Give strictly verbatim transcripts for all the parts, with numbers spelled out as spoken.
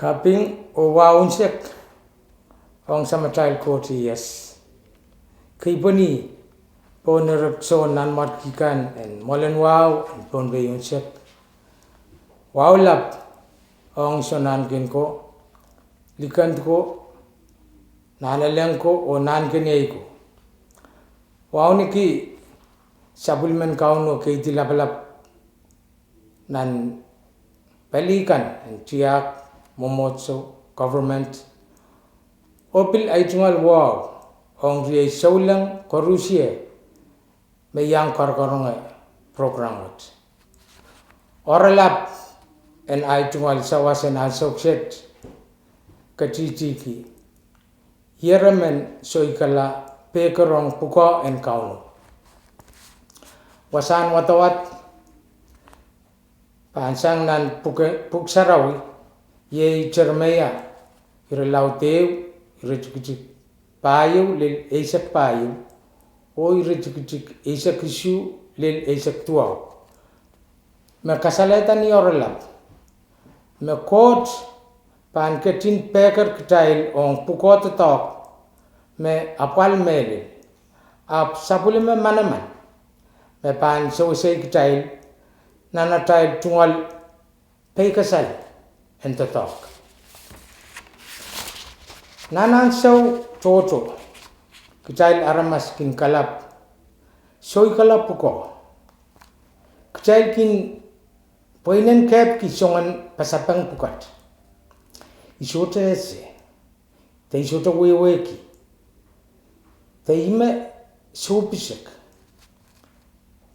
Kaping oh wahu unsek ong Samatail Koht Sises. Keipweni pohn erek soh nanmwarki kan en mwoalen wahu en Pohnpei unsek. Wahu lap ong soun ahneki ko, likend ko, nahnalek ko oh nahnkeniei ko. Wauneki sapwellimen Kauno keidi lapalap nan pali kan en tiahk, mwomwohdiso, government, oh pil ei tungoal wahu ong riei souleng koaros me iang karonge program wet. Oaralap en ei tungoal sawas en ansou kiset ketihtihki: Ieremen soikala pehker ong pwukoa en Kauno. Wasahn wadawad pahn sang nan pwuhk, Pwuhk Sarawi, iei Seremaia irelaud ehu, iretikitik pahieu lel eisek pahieu, oh iretikitik eisek isuh lel eisek duwau, me kasalehda ni oaralap me Koht pahn ketin pehker kitail ong pwukoa doadoahk me apwal mehlel, ahpw sapwellime manaman me pahn sewesei kitail nan atail tungoal peikasal en doadoahk. Nan ansou tohto, kitail aramas kin kalap soikala pwukoa. Kitail kin pweinen kehpki soangen pasapeng pwukat. I sohte ese, de I sohte wehwehki, de I me soupisek,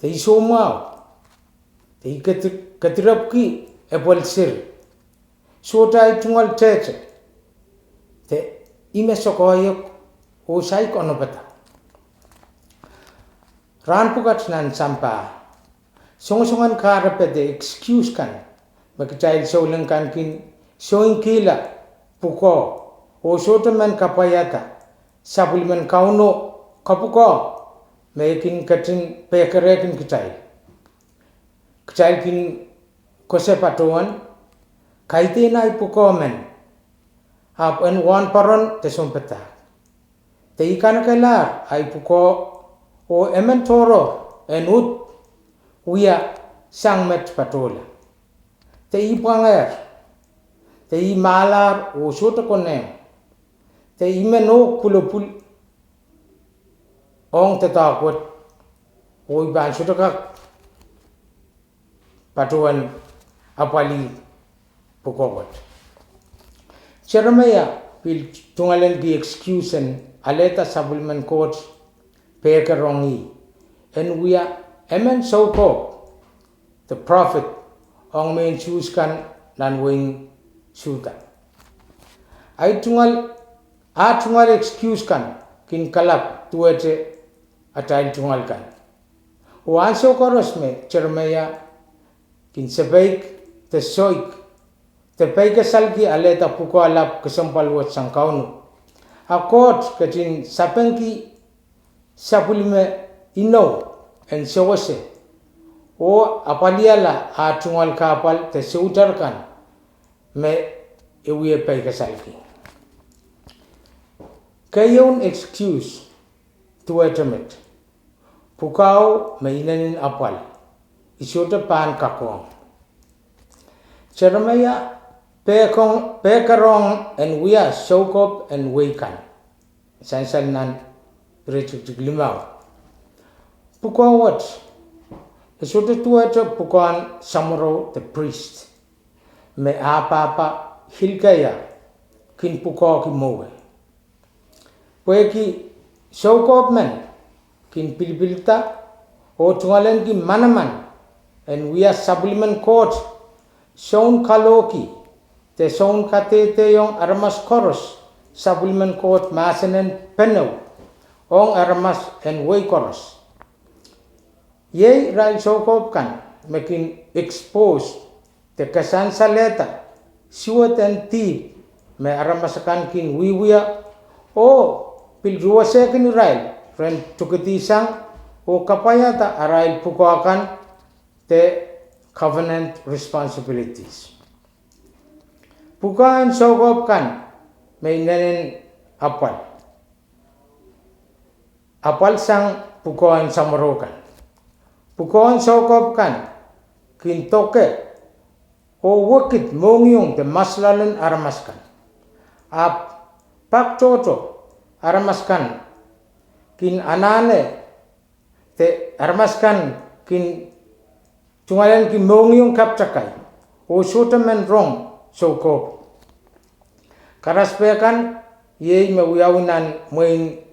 de I soumwahu, de I kedi, kedirepwki epwel seri. Sohte ei tungoal tehte, de I me sokoahiek oh saik onopada. Rahn pwukat nan sampah, songosongen kahrepe de excuse kan me kitail souleng kan kin soingkihla pwukoa oh sohte men kapwaiada sapwellimen Kauno kapwukoa me e kin ketin pehkerehkin kitail. Kitail kin koasoia patohwen, kaidehn ei pwukoa men, ahpw en wahnpoaron de sounpadahk. De I kanekelahr ei pwukoa, oh emen tohrohr en uhd wia sang met patohla. De I pwangehr, de I mahlahr oh sohte konehng, de I men oh pwulopwul ong doadoahk wet, oh I pahn sohte kak patohwen apwalih pwukoa wet. Seremaia pil tungoalenki excuse en alehda sapwellimen Koht pehker ong ih, en wia emen soukohp, the prophet, ong mehn Suhs kan nan wehin Suhda. Ei tungoal, ah tungoal excuse kan kin kalap duwehte atail tungoal kan. Oh ansou koaros me Seremaia kin sapeik, de soik, de peikasalki alehda pwukoa lap kesempwal wet sang Kauno, a Koht ketin sapengki sapwellime inou en sewese oh apwalihala ah tungoal kahpwal de soutar kan me e wie peikasalki. Keieun excuse duwehte met: pwukoa me inenen apwal, I sohte pahn kakohng. Seremaia pehkohng, pehkerohng en wia soukohp en wehi kan, sansal nan iretikitik limau. Pwukoa wet, e sohte duwehte pwukoahn samworo de priest me ah pahpa Hilkia kin pwukoahki mwowe. Pwehki soukohp men kin pilipilda oh tungoalenki manaman en wia sapwellimen Koht soun kalohki de soun kadehdehiong aramas koaros sapwellimen Koht mahsen en penou ong aramas en wehi koaros. Iei irail soukohp kan me kin expose de kasansalehda suwed en dihp me aramas akan kin wiewia oh pil ruwesehkin irail ren tokedihsang oh kapwaiada arail pwukoa kan de covenant responsibilities. Pwukoa en soukohp kan me inenen apwal, apwalsang pwukoa en samworo kan. Pwukoa en soukohp kan kin doke oh wekid mohngiong de mwahs loalen aramas kan. Ahpw pak tohto aramas kan kin anahne de aramas kan kin tungoalenki mohngiong kapatakai oh sohte men rong soukohp. Karaspe kan iei me wiawi nan mwein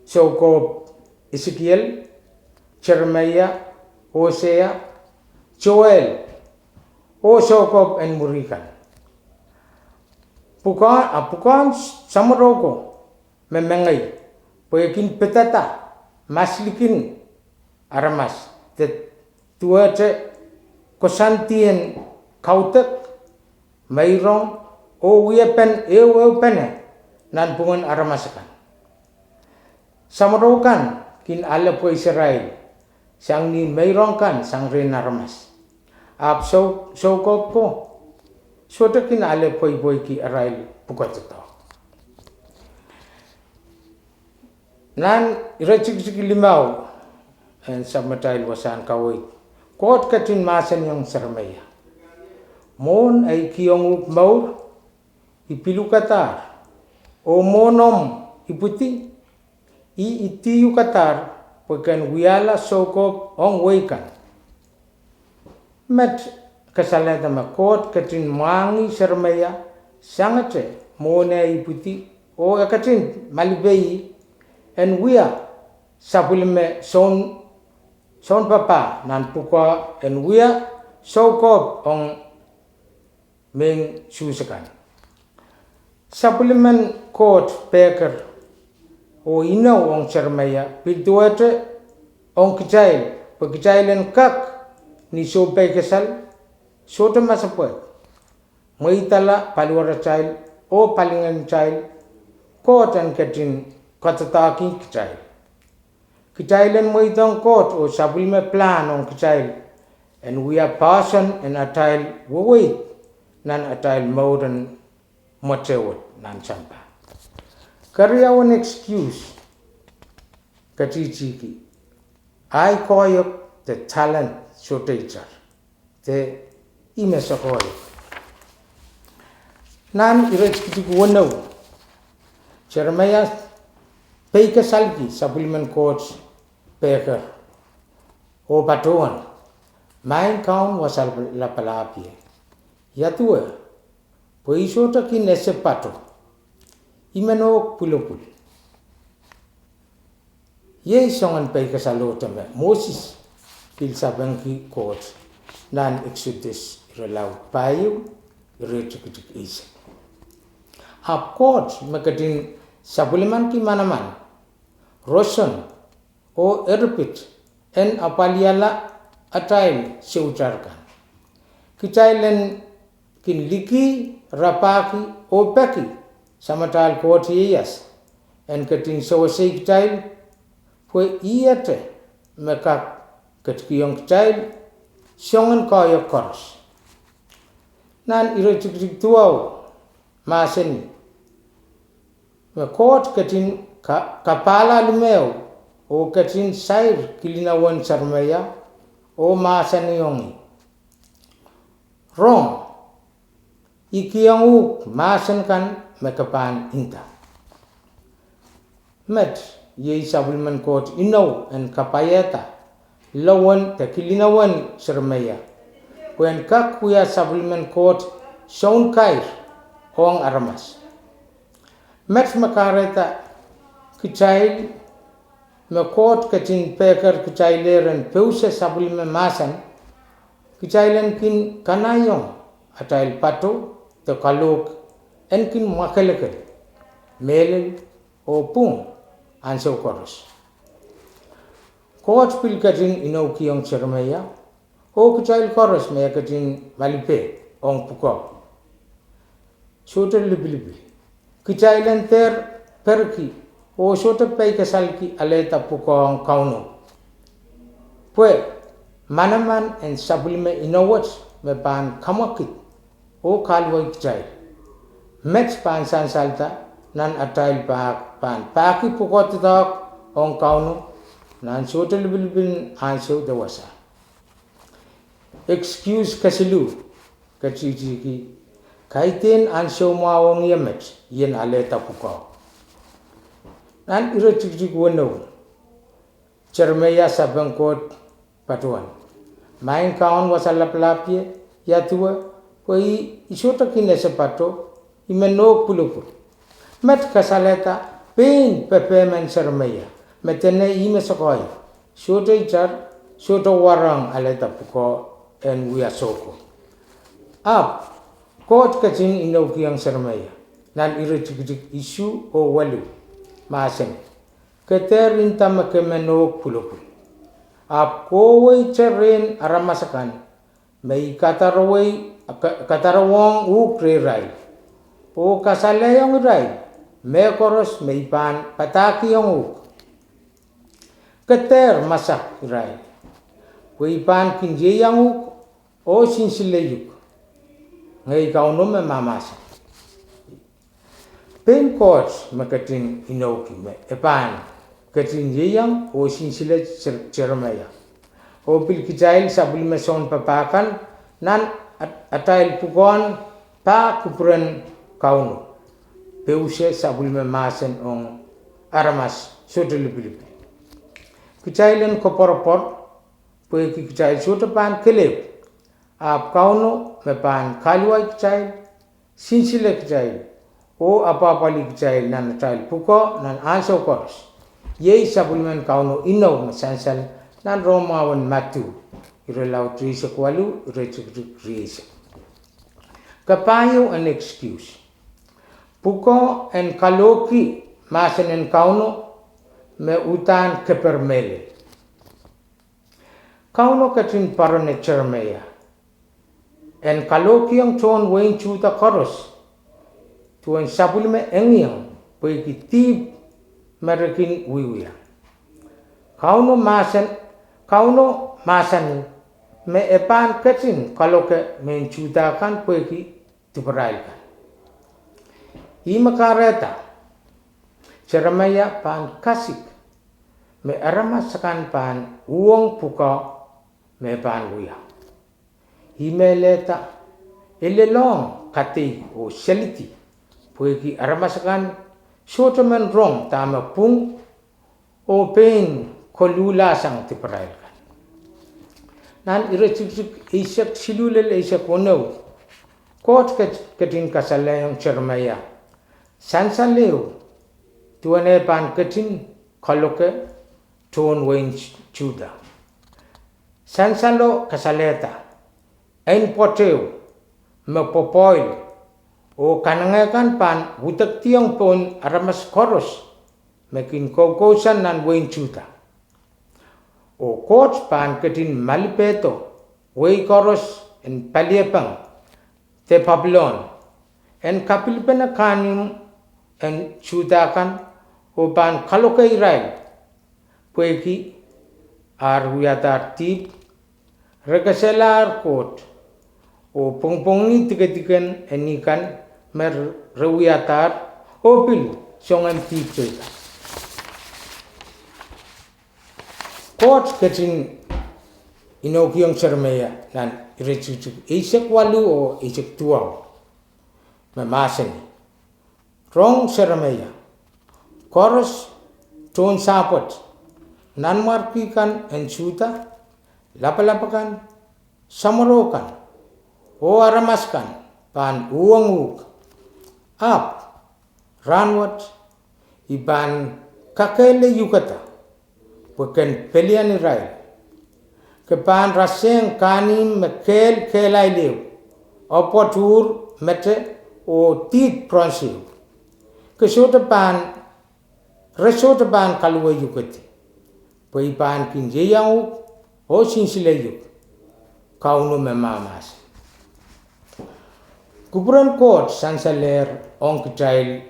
soukohp Esekiel, Seremaia, Osea, Soel, oh soukohp en mwuri kan. Pwukoa, a pwukoahn samworo ko me mengei, pwe e kin pidada maslikin aramas de duwehte koasoandien kaudok, meirong, oh wiepen ehuehupene nanpwungen aramas akan. Samworo kan kin ale pweiserail sang ni meirong kan sang rehn aramas. Ahpw sou, soukohp ko sohte kin ale pweipweiki arail pwukoa doadoahk. Nan iretikitik limau en sapwellimatail wasahn kaweid, Koht ketin mahsanihong Seremaia: Mwohn ei kihong uhk mour, I pilukadahr, oh mwohn omw ipwidi, I idihukadahr pwe ken wiahla soukohp ong wehi kan. Met kasalehda me Koht ketin mwahngih Seremaia sangete mwohn eh ipwidi, oh e ketin malipe ih en wia sapwellime soun, sounpapah nan pwukoa en wia soukohp ong mehn Suhs akan. Sapwellimen Koht pehker oh inou ong Seremaia pil duwehte ong kitail, pwe kitail en kak ni sohpeikasal, sohte masepwehk, mweidala paliwaratail oh palingenitail, Koht en ketin kadoadoahki kitail. Kitail en mweidohng Koht oh sapwellime pilahn ong kitail en wia poahsoan en atail weweid nan atail mour en mwetewet nan sampah. Keriaun excuse, ketitiki, ahi koahiek de talent sohte itar, de ih me soh koahiek. Nan iretikitik weneu, Seremaia peikasalki sapwellimen Koht pehker oh patohwan: Maing Kaun Wasa Lapalahpie, ia duwe, pwe I sohte kin ese pato, I men ohk pwulopwul. Iei soangen peikasalohte me Moses pil sapengki Koht nan Eksodos irelaud pahieu, iretikitik eisek. Ahpw Koht me ketin sapwellimanki manaman, roson, oh eripit en apwalihala atail soutar kan. Kitail en kin liki, rapahki, oh peki Samatail Koht ieias en ketin sewesei kitail, pwe ihte me kak ketikihong kitail soangen koahiek koaros. Nan iretikitik duwau mahsanih me Koht ketin ka, kapahla limeo oh ketin sair kilin awen Seremaia oh mahsanihong ih: Rong, I kihong uhk mahsen kan me ke pahn nda. Met iei sapwellimen Koht inou en kapaiada lowen de kilin awen Seremaia, pwe en kak wia sapwellimen Koht sounkair ong aramas. Met me kahrehda kitail me Koht ketin pehker kitailehr en pousehla sapwellime mahsen, kitail en kin kanaiong atail pato de kalohk en kin mwakelekel mehlel oh pwung ansou koaros. Koht pil ketin inoukihong Seremaia oh kitail koaros me e ketin malipe ong pwukoa, sohte lipilipil. Kitail en dehr perki oh sohte peikasalki alehda pwukoa ong Kauno, pwe manaman en sapwellime inou wet me pahn kamwakid oh kahluwa kitail. Met pahn sansalda nan atail pahk pahn pahki pwukoa doadoahk ong Kauno nan sohte lipilipil en ansou de wasa. Excuse kesiluh ketikitik: Kaidehn ansou mwahu ong ie met I en alehda pwukoa. Nan iretikitik weneu, Seremaia sapeng Koht patohwan: Maing Kaun Wasa Lapalahpie, ia duwe, pwe I, I sohte kin ese pato, I men nohk pwulopwul. Met kasalehda pein pepehm en Seremaia, me dene ih me sekoia, sohte itar, sohte warohng alehda pwukoa en wia soukohp. Ahpw Koht ketin inoukiong Seremaia nan iretikitik isuh oh weluh, mahsanih: Ke dehr inda me ke men nohk pwulopwul, ahpw kohwei rehn aramas akan me I kadarowohng uhk rehrail, oh kasalehiong irail mehkoaros me I pahn padahkihong uhk. Ke dehr masak irail, pwe I pahn kin ieiang uhk oh sinsile uhk, ngehi Kauno me mahmahsen. Pein Koht me ketin inouki me e pahn ketin ieiang oh sinsile Seremaia. Oh pil kitail sapwellime sounpapah kan nan atail pwukoahn pahn kupwuren Kauno, peuse sapwellime mahsen ong aramas sohte lipilipil. Kitail en koapworopwor pwehki kitail sohte pahn kelehpw, ahpw Kauno me pahn kahluwa kitail, sinsile kitail, oh apwahpwalih kitail nan atail pwukoa nan ansou koaros. Iei sapwellimen Kauno inou me sansal nan Rom mwahu en Madiu, irelaud rieisek waluh, iretikitik rieisek. Kapahieu en excuse: Pwukoa en kalohki mahsen en Kauno me uhdahn keper mehlel. Kauno ketin poarone Seremaia en kalohkihong tohn wehin Suhda koaros duwen sapwellime engieng pwehki dihp me re kin wiewia. Kauno mahsanih me e pahn ketin kaloke mehn Suhda kan pwehki diparail kan. Ih me kahrehda Seremaia pahn kasik me aramas akan pahn uhwong pwukoa me e pahn wia. Ih me e lehda, e lelohng kadeik oh selidi pwehki aramas akan sohte men rong dahme pwung oh pein koluhlasang diparail kan. Nan iretikitik eisek siluh lel eisek weneu, Koht ketin kasalehiong Seremaia sansal ehu duwen eh pahn ketin kaloke tohn wehin Suhda. Sansalo kasalehda en pwoat ehu me popohl oh kanengekan pahn widekdiong pohn aramas koaros me kin koukousoan nan wehin Suhda. Oh Koht pahn ketin malipehdo wehi koaros en paliepeng de Papilon en kapilipene kahnimw en Suhda kan oh pahn kaloke irail pwehki ar wiadahr dihp, re keselahr Koht, oh pwongpwongih dikediken eni kan me re wiadahr, oh pil soangen dihp teikan. Koht ketin inoukiong Seremaia nan iretikitik eisek waluh oh eisek duwau me mahsanih: Rong Seremaia, koaros tohn sahpwet, nanmwarki kan en Suhda, lapalap akan, samworo kan, oh aramas akan pahn uhwong uhk. Ahpw rahnwet I pahn kakehlaka uhkada pwe ken pelian irail. Ke pahn rasehng kahnimw me kehl kehlail ehu, apwoat uhr mete, oh dihp bronze ehu. Ke sohte pahn, re sohte pahn kaluwe uhkedi, pwe I pahn kin ieiang uhk oh sinsile uhk, Kauno me mahmahsen. Kupwuren Koht sansalehr ong kitail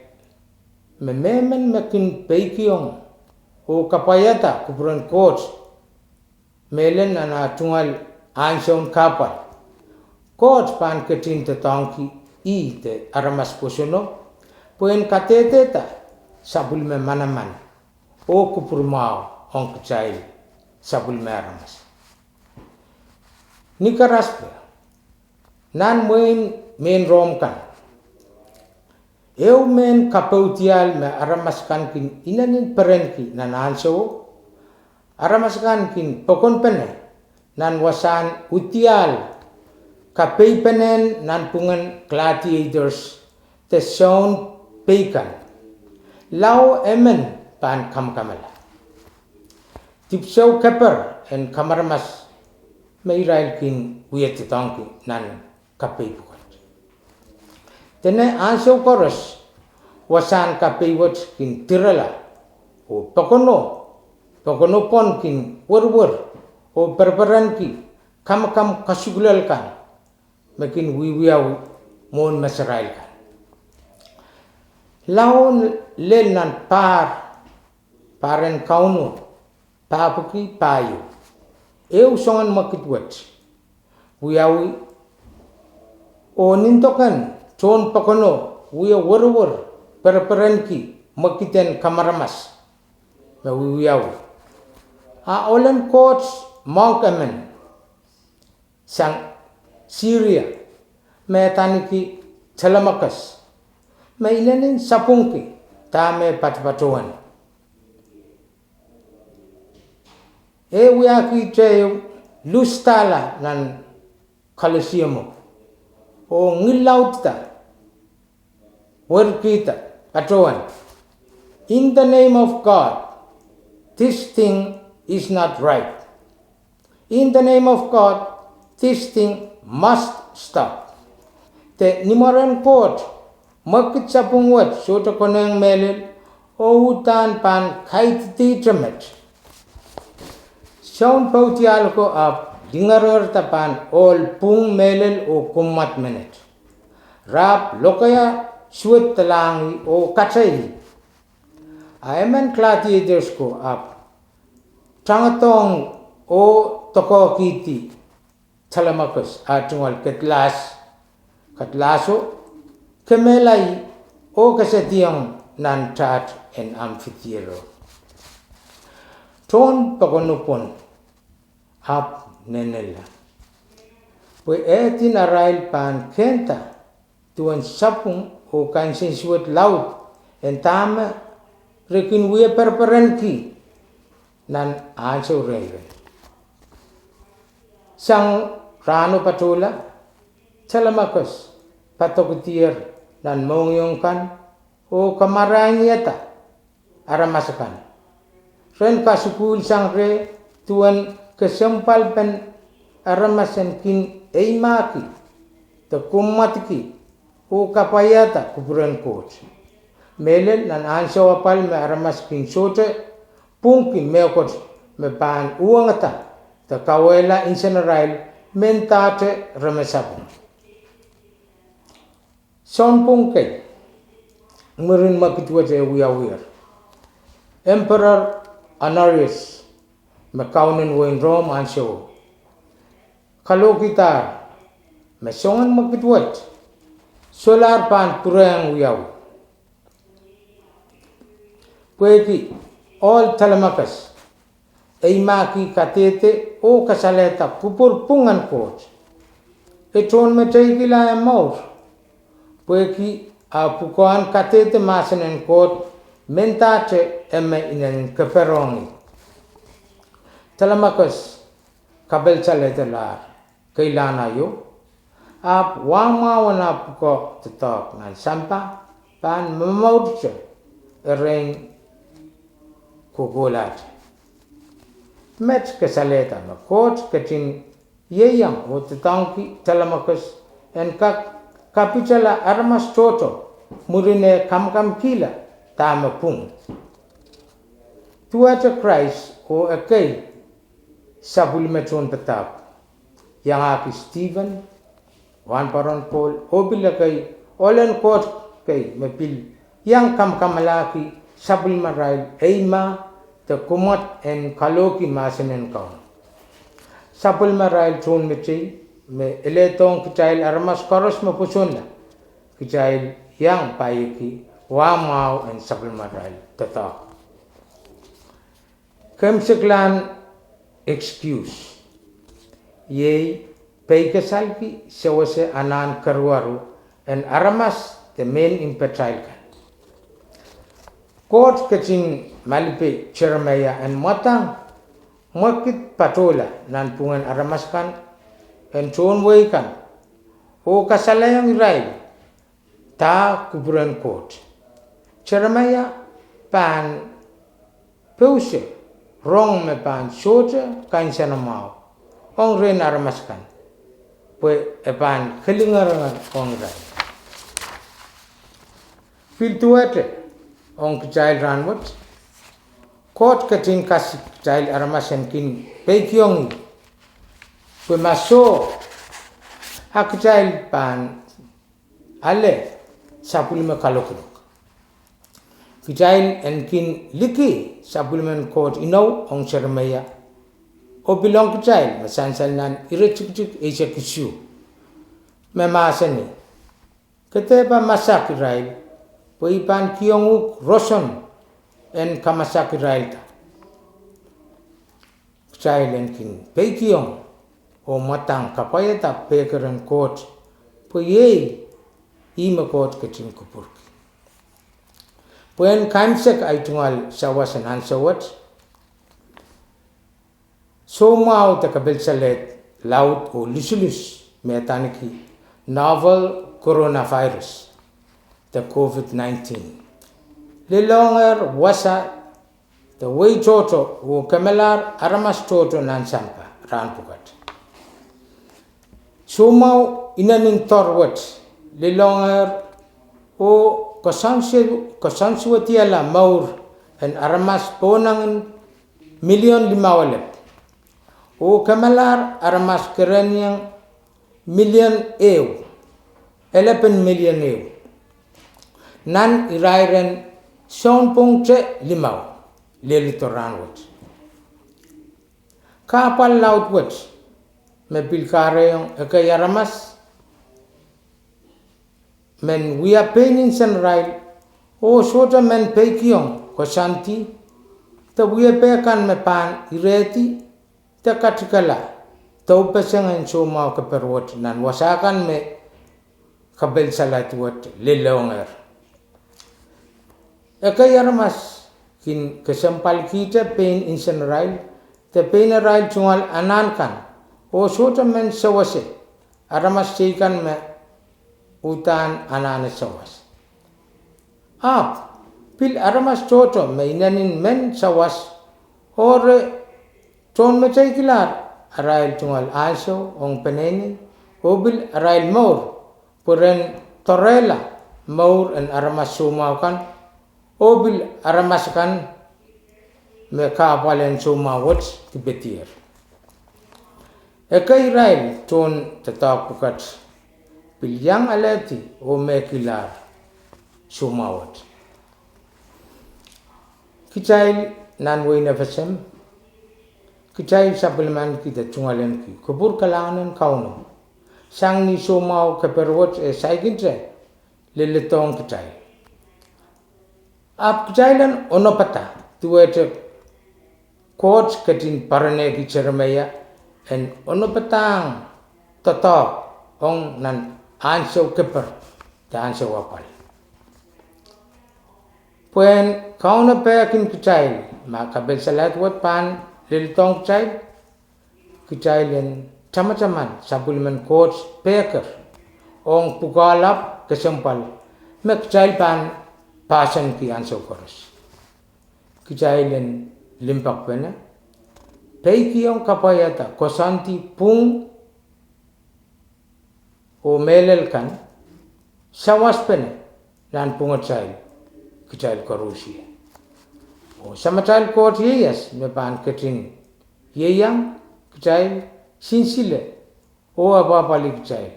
me mehmen me kin peikiong oh kapwaiada kupwuren Koht mehla nan ah tungoal ansoun kahpwal, Koht pahn ketin doadoahngki ih de aramas pwosono, pwe en kadehdehda sapwellime manaman oh kupwur mwahu ong kitail sapwellime aramas. Ni karaspe, nan mwein mehn Rom kan, ehu mehn kapoudiahl me aramas kan kin inenen perenki nan ahnsowo, aramas kan kin pokonpene nan wasahn udiahl kapeipenehn nanpwungen gladiators de soun pei kan. Lao emen pahn kamwakamwala. Dipwisou keper en kamaramas me irail kin wie doadoahngki nan kapei pwukat. Dene ahnsou koaros wasahn kapei wet kin dirala, oh pokono, pokono pwon kin weriwer, oh pereperenki kamakam kasukuhlel kan me kin wiewiawi mwohn meserail kan. Lao lel nan pahr, pahr en Kauno, pahpwiki pahieu. Ehu soangen mwekid wet wiawi, oh nin doken tohn pokono wie weriwer, pereperenki mwekid en kamaramas me wiewiawi. A ohlen koht monk emen sang Siria me adaneki Telemachus, me inenen sapwungki dahme patopatohwan. E wiahkihte Lustala nan Kolosiemo, oh ngillaudida, werkihda, patohwan, In the name of God, this thing is not right. In the name of God, this thing must stop. De ni mwaren Koht, mwekid sapwung wet sohte konehng mehlel, oh uhdahn pahn kaididihte met. Sounpoudiahl ko ahpw lingerehrda pahn ohl pwung mehlel oh kommwad menet. Re ahpw lokaia suwed dalahng ih oh katei. A emen gladiators ko ahpw tangodohng oh doakoahkihdi Telemachus ah tungoal kedlahs, kedlahso, kemehla ih oh kesehdiong nan taht en amphitheater. Tohn pokono pwon ahpw nenenla, pwe ehdin arail pahn kehnda duwen sapwung oh kansensuwed laud en dahme re kin wie pereperenki nan ahnsou reirei. Sang rahno patohla, Telemachus padokedier nan mohngiong kan oh kamarainihada aramas akan. Ren kasukuhl sang reh duwen kesempwalpen aramas en kin eimahki de kommwadki oh kapwaiada kupwuren Koht. Mehlel nan ahnsou apwal me aramas kin sohte pwungki mehkot me pahn uhwongada de kauwehla nsenarail mendahte re me sapwung. Sounpwung kei, mwurin mwekid wet e wiawiher, Emperor Honorius, me kaunen wehin Rom ahnsowo, kalohkidahr me soangen mwekid wet solahr pahn pwurehng wiawi. Pwehki ohl Telemachus eimahki kadehde oh kasalehda kupwur pwung en Koht, e tohnmeteikihla eh mour, pwehki e pwukoahn kadehde mahsen en Koht mendahte e me inenen keper ong ih. Telemachus kapelsalehda lahr keilahn aio, ahpw wahmwahu en ah pwukoa doadoahk nan sampah pahn momourte erein kohkohlahte. Met kasalehda me Koht ketin ieiang oh doadoahngki Telemachus en kak kapitala aramas tohto mwurin eh kamwakamwkihla dahme pwung. Duwehte Krais oh ekei sapwellime tohnpadahk, iangahki Stephen, Wahnpoaron Pohl, oh pil ekei ohlen Koht kei me pil iang kamwakamwalahki sapwellimarail eimah de kommwad en kalohki mahsen en Kauno. Sapwellimarail tohnmetei me elehdohng kitail aramas koaros me pwosonla kitail iang paieki wah mwahu en sapwellimarail doadoahk. Keimwseklahn excuse, iei peikasalki sewese anahn keruaru en aramas de mehn impatail kan. Koht ketin malipe Seremaia en mwadang mwekid patohla nanpwungen aramas akan en tohn wehi kan oh kasalehiong irail dah kupwuren Koht. Seremaia pahn pouse rong me pahn sohte kansenamwahu ong rehn aramas akan, pwe e pahn kelingeringer ong irail. Pil duwehte ong kitail rahnwet, Koht ketin kasik kitail aramas en kin peikiong ih, pwe ma soh, a kitail pahn ale sapwellime kalokolok. Kitail en kin liki sapwellimen Koht inou ong Seremaia, oh pil ong kitail me sansal nan iretikitik eisek isuh, me mahsanih, Ke dehpa masak irail, pwe I pahn kihong uhk roson en kamasak irailda. Kitail en kin peikiong oh mwadang kapwaiada pehker en Koht, pwe iei ih me Koht ketin kupwurki. Pwehn kaimwisekala tungoal sawas en ansou wet, soumwahu de kapelsalehd laud oh lusulus me adaneki novel coronavirus de COVID nineteen lelohngehr wasa de wehi tohto oh kemelahr aramas tohto nan sampah rahn pwukat. Soumwahu inenen doar wet lelohngehr oh koasoansuwedihala mour en aramas pohnangin milion limau elep, oh kemelahr aramas kerenieng milion ehu, elepen milion ehu, nan irairen sounpwongte limau lel doar wet. Kahpwal laud wet me pil kahrehiong ekei aramas men wia pein nsenarail oh sohte men peikiong koasoandi de wiepe kan me pahn irehdi de katikala doupeseng en soumwahu keper wet nan wasa kan me kapelsalehd wet lelohngehr. Ekei aramas kin kesempwalkihte pein nsenarail de pein arail tungoal anahn kan, oh sohte men sewese aramas teikan me uhdahn anahne sawas. Ahpw pil aramas tohto me inenen men sawas, oh re tohnmeteikilahr arail tungoal ansou ong peneinei oh pil arail mour, pwe ren doarehla mour en aramas soumwahu kan, oh pil aramas akan me kahpwal en soumwahu wet dipedier. Ekei irail tohn doadoahk pwukat pil iang alehdi oh mehkilahr soumwahu wet. Kitail nan wehin FSM, kitail sapwellimaniki de tungoaleniki kupwur kalahngan en Kauno sang ni soumwahu keper wet e saikinte leledohng kitail. Ahpw kitail en onopada, duwehte Koht ketin poaronehki Seremaia en onopadahng doadoahk ong nan ansou keper de ansou apwal. Pwehn kaunopehkin kitail ma kapelsalehd wet pahn leledohng kitail, kitail en tamataman sapwellimen Koht pehker ong pwukoa lap kesempwal me kitail pahn pahsanki ansou koaros. Kitail en limpoakpene peikiong kapwaiada koasoandi pwung oh mehlel kan sawaspene nan pwungatail kitail koarusie. Oh Samatail Koht ieias me pahn ketin ieiang kitail, sinsile oh apwahpwalih kitail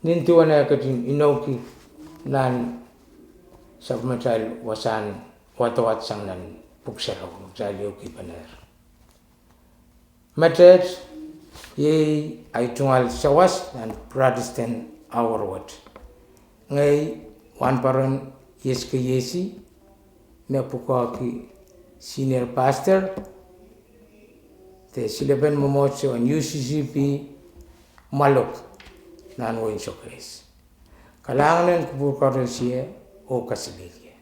nin duwen eh ketin inoukihla nan sapwellimatail wasahn wadawad sang nan Pwuhk Sarawi me kitail ioukipenehr. Meteht, iei ahi tungoal sawas nan Protestant Hour wet. Ngehi Wahnpoaron Ieskeiesi, me pwukoahki Senior Pastor de silepen mwomwohdiso en U C C P Mwaluk nan wehin Sokehs. Kalahngan en kupwur koaros oh kaselehlie.